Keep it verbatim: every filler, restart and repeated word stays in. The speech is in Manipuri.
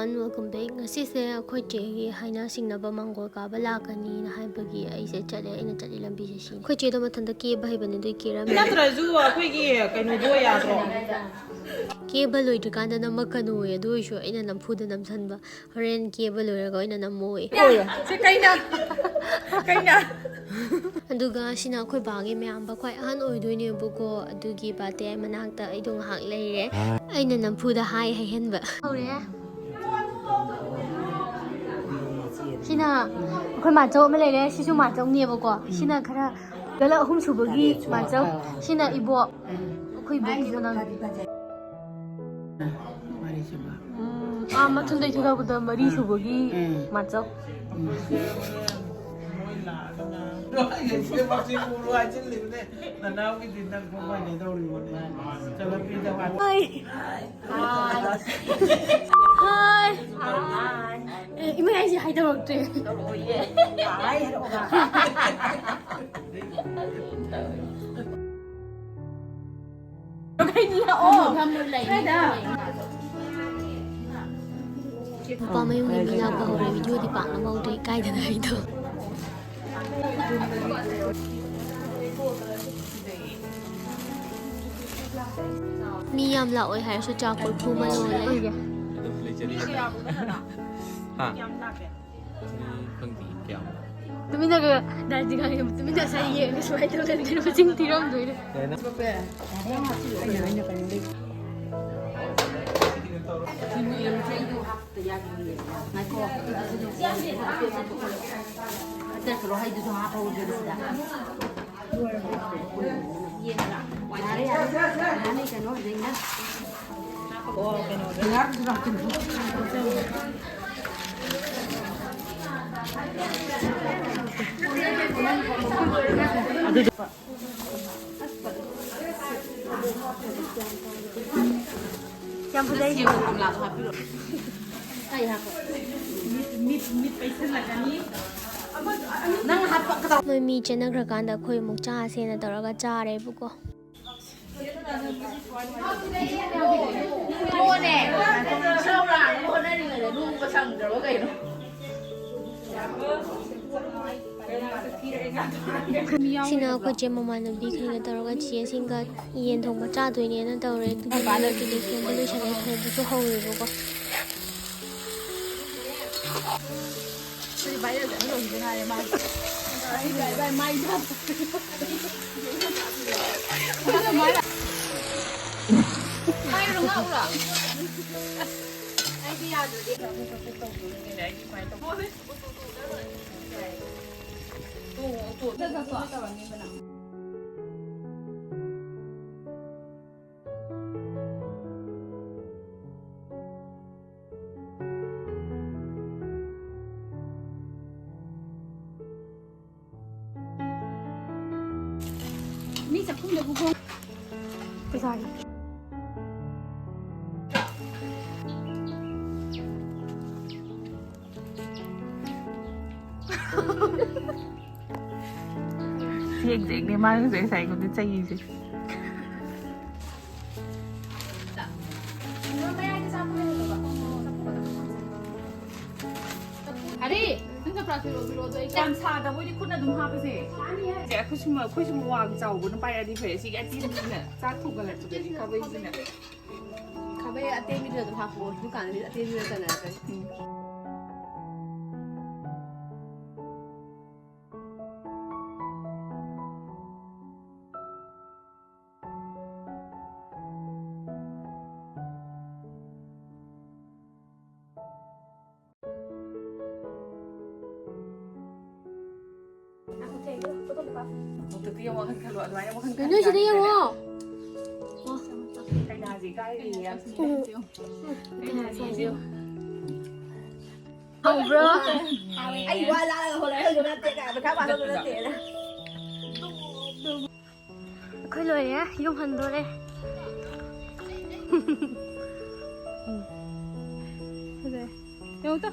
Welcome back. ꯉꯁꯤꯁꯦ ꯑꯩꯈꯣꯏ ꯆꯦꯒꯤ ꯍꯥꯏꯅ ꯁꯤꯡꯅꯕ ꯃꯥꯡꯒꯣꯜ ꯀꯥꯕ ꯂꯥꯛꯀꯅꯤꯅ ꯍꯥꯏꯕꯒꯤ ꯑꯩꯁꯦ ꯆꯠꯂꯦ꯫ ꯑꯩꯅ ꯆꯠꯂꯤ ꯂꯝꯕꯤꯁꯦ ꯁꯤꯅꯤ꯫ ꯑꯩꯈꯣꯏ ꯆꯦꯗꯣ ꯃꯊꯟꯇ ꯀꯦꯕ ꯍꯩꯕꯅꯦ, ꯑꯗꯨꯏ ꯀꯦꯔꯝꯃꯦ꯫ ꯅꯠꯇ꯭ꯔꯁꯨ ꯑꯩꯈꯣꯏꯒꯤ ꯀꯩꯅꯣꯗꯣ ꯌꯥꯗ꯭ꯔꯣ? ꯀꯦꯕ ꯂꯣꯏꯗ꯭ꯔꯤꯀꯥꯟꯗ ꯅꯝꯃꯛꯀꯅꯣꯌꯦ, ꯑꯗꯨ ꯑꯣꯏꯔꯁꯨ ꯑꯩꯅ ꯅꯝꯐꯨꯗ ꯅꯝꯁꯟꯕ꯫ ꯍꯣꯔꯦꯟ ꯀꯦꯕ ꯂꯣꯏꯔꯒ ꯑꯣꯏꯅ ꯅꯝꯃꯣꯌꯦ꯫ ꯁꯤ ꯀꯩꯅ? ꯀꯩꯅ? ꯑꯗꯨꯒ ꯁꯤꯅ ꯑꯩꯈꯣꯏ ꯕꯥꯒꯤ ꯃꯌꯥꯝꯕ ꯈ꯭ꯋꯥꯏ ꯑꯍꯟ ꯑꯣꯏꯗꯣꯏꯅꯦꯕꯀꯣ, ꯑꯗꯨꯒꯤ ꯕꯥꯔꯗꯦ ꯃꯅꯥꯛꯇ ꯑꯩꯗꯣ ꯉꯥꯏꯍꯥꯛ ꯂꯩꯔꯦ꯫ ꯑꯩꯅ ꯅꯝꯐꯨꯗ ꯍꯥꯏ ꯍꯩꯍꯟꯕ꯫ ꯍꯧꯔꯦ꯫ ꯁꯤꯅ ꯑꯩꯈꯣꯏ ꯃꯥꯆꯧ ꯑꯃ ꯂꯩꯔꯦ, ꯁꯤꯁꯨ ꯃꯥꯆꯧꯅꯦꯕꯀꯣ꯫ ꯁꯤꯅ ꯈꯔ ꯒꯂ ꯑꯍꯨꯝ ꯁꯨꯕꯒꯤ ꯃꯥꯆꯧ꯫ ꯁꯤꯅ ꯏꯕꯣꯛ, ꯑꯩꯈꯣꯏ ꯏꯕꯣꯛꯀꯤ ꯃꯅꯥꯎ꯫ ꯎꯝ, ꯑꯥ, ꯃꯊꯨꯟꯗꯩ ꯊꯣꯛꯂꯛꯄꯗ ꯃꯔꯤ ꯁꯨꯕꯒꯤ ꯃꯥꯆꯧ꯫ ꯅꯅꯥꯎꯒꯤꯗꯤ ꯅꯪ ꯀꯃꯥꯏꯅ ꯇꯧꯔꯤꯕꯅꯦ? ꯆꯠꯂꯝꯕꯤꯗ ꯍꯥꯏ꯫ ꯍꯥꯏ꯫ ꯍꯥꯏ꯫ ꯑꯦ, ꯏꯃꯥ, ꯑꯩꯁꯦ ꯍꯥꯏꯗꯧꯔꯛꯇ꯭ꯔꯦ꯫ ꯅꯨꯄꯥ ꯃꯌꯨꯝꯒꯤ ꯃꯤ ꯂꯥꯛꯄ ꯍꯧꯔꯦ꯫ ꯚꯤꯗꯤꯑꯣꯗꯤ ꯄꯥꯛ ꯅꯝꯍꯧꯗ꯭ꯔꯦ, ꯏꯀꯥꯏꯗꯅ ꯑꯩꯗꯣ꯫ ꯃꯤ ꯌꯥꯝ ꯂꯥꯛꯑꯣꯏ ꯍꯥꯏꯔꯁꯨ ꯆꯥ ꯀꯣꯔꯐꯨ ꯑꯃ ꯂꯣꯜꯂꯦ꯫ ꯍꯥ? ꯃꯤ ꯈꯪꯗꯦ ꯀꯌꯥꯝ꯫ ꯇꯨꯃꯤꯟꯅꯒ ꯗꯥꯟꯁꯤꯡ ꯈꯪꯉꯦ, ꯇꯨꯃꯤꯟꯅ ꯉꯁꯥꯏ ꯌꯦꯡꯉꯒ ꯁꯨꯃꯥꯏꯅ ꯇꯧꯔꯒ ꯃꯁꯤꯡ ꯊꯤꯔꯝꯗꯣꯏꯅꯦ꯫ ꯌꯥꯝ ꯐꯖꯩ꯫ ꯃꯤꯠ, ꯃꯤꯠ, ꯃꯤꯠ ꯄꯩꯁꯜꯂꯛꯀꯅꯤ꯫ ꯅꯪ ꯍꯥꯞꯄꯛꯀꯗꯧ- ꯃꯣꯏ ꯃꯤ ꯆꯦꯟꯅꯈ꯭ꯔꯀꯥꯟꯗ ꯑꯩꯈꯣꯏ ꯑꯃꯨꯛ ꯆꯥꯁꯦꯅ ꯇꯧꯔꯒ ꯆꯥꯔꯦꯕꯀꯣ꯫ ꯊꯣꯛꯑꯣꯅꯦ꯫ ꯏꯁꯧ ꯂꯥꯡꯅꯕ ꯍꯣꯠꯅꯔꯤꯉꯩꯗ꯫ ꯁꯪꯗ꯭ꯔꯕ ꯀꯩꯅꯣ? ꯁꯤꯅ ꯑꯩꯈꯣꯏ ꯆꯦ ꯃꯃꯥꯟꯅꯕꯤꯈꯩꯒ ꯇꯧꯔꯒ ꯆꯦꯁꯤꯡꯒ ꯌꯦꯟ ꯊꯣꯡꯕ ꯆꯥꯗꯣꯏꯅꯦꯅ ꯇꯧꯔꯦ꯫ ꯑꯗꯨꯒꯤ ꯃꯣꯏ ꯀꯩꯀꯩ ꯁꯦꯝꯕ ꯂꯣꯏꯁꯜꯂꯦ, ꯊꯣꯡꯕꯁꯨ ꯍꯧꯔꯦꯕꯀꯣ꯫ ꯃꯤ ꯆꯥꯛꯈꯨꯝꯗꯕꯨ ꯈꯣꯡ ꯄꯩꯁꯥꯒꯤ꯫ ꯁꯤ exactꯅꯦ ꯃꯥꯅ ꯉꯁꯥꯏ ꯉꯁꯥꯏ ꯑꯩꯉꯣꯟꯗ ꯆꯩꯔꯤꯁꯦ꯫ ꯑꯔꯦ, ꯅꯪ ꯆꯝꯄ꯭ꯔꯥ ꯄꯤꯔꯛꯑꯣ, ꯄꯤꯔꯛꯑꯣ, ꯑꯗꯣ ꯑꯩ ꯌꯥꯝ ꯁꯥꯗꯕ ꯑꯣꯏꯗꯤ ꯈꯨꯠꯅ ꯑꯗꯨꯝ ꯍꯥꯞꯄꯁꯦ꯫ ꯁꯦ, ꯑꯩꯈꯣꯏ ꯁꯨꯝ, ꯑꯩꯈꯣꯏ ꯁꯨꯝ ꯋꯥꯡ ꯆꯥꯎꯕꯅ ꯄꯥꯏꯔꯗꯤ ꯐꯩ꯫ ꯁꯤꯒꯤ ꯑꯇꯦꯟꯕꯁꯤꯅ ꯆꯥꯛ ꯊꯣꯡꯒꯠꯂꯛꯄꯗꯗꯤ ꯈꯥꯕꯩꯁꯤꯅ꯫ ꯈꯥꯕꯩ ꯑꯇꯦꯟꯕꯤꯗꯨꯗ ꯑꯗꯨꯝ ꯍꯥꯞꯄꯛꯑꯣ, ꯗꯨꯀꯥꯟꯗꯗꯤ ꯑꯇꯦꯟꯕꯤꯗ ꯆꯟꯅꯔꯛꯀꯅꯤ꯫ ꯎꯝ꯫ ꯃꯊꯛꯇ ꯌꯦꯡꯉꯣ, ꯋꯥꯈꯜ ꯈꯜꯂꯣ, ꯑꯗꯨꯃꯥꯏꯅ ꯋꯥꯈꯜ ꯀꯩꯅꯣ, ꯁꯤꯗ ꯈꯟ ꯌꯦꯡꯉꯣ꯫ ꯌꯥꯗꯦ꯫ ꯀꯩꯅꯥꯁꯦ ꯏꯀꯥꯏꯔꯤꯌꯦ ꯌꯥꯝ ꯊꯤꯅ꯫ ꯎꯝ꯫ ꯀꯩꯅꯥꯁꯦ ꯌꯦꯡꯉꯣ꯫ ꯍꯥꯎꯕ꯭ꯔꯣ? ꯑꯩ ꯋꯥ ꯂꯥꯜꯂꯒ ꯍꯣꯠꯅꯔꯁꯨ ꯅꯠꯇꯦ, ꯀꯥꯏ ꯄꯩꯁꯥ ꯄꯥꯊꯣꯛꯁꯨ ꯅꯠꯇꯦꯅ꯫ ꯑꯩꯈꯣꯏ ꯂꯣꯏꯔꯦ, ꯌꯨꯝ ꯍꯟꯗꯣꯔꯦ꯫ ꯐꯖꯩ꯫ ꯌꯦꯡꯉꯨ ꯇꯨ꯫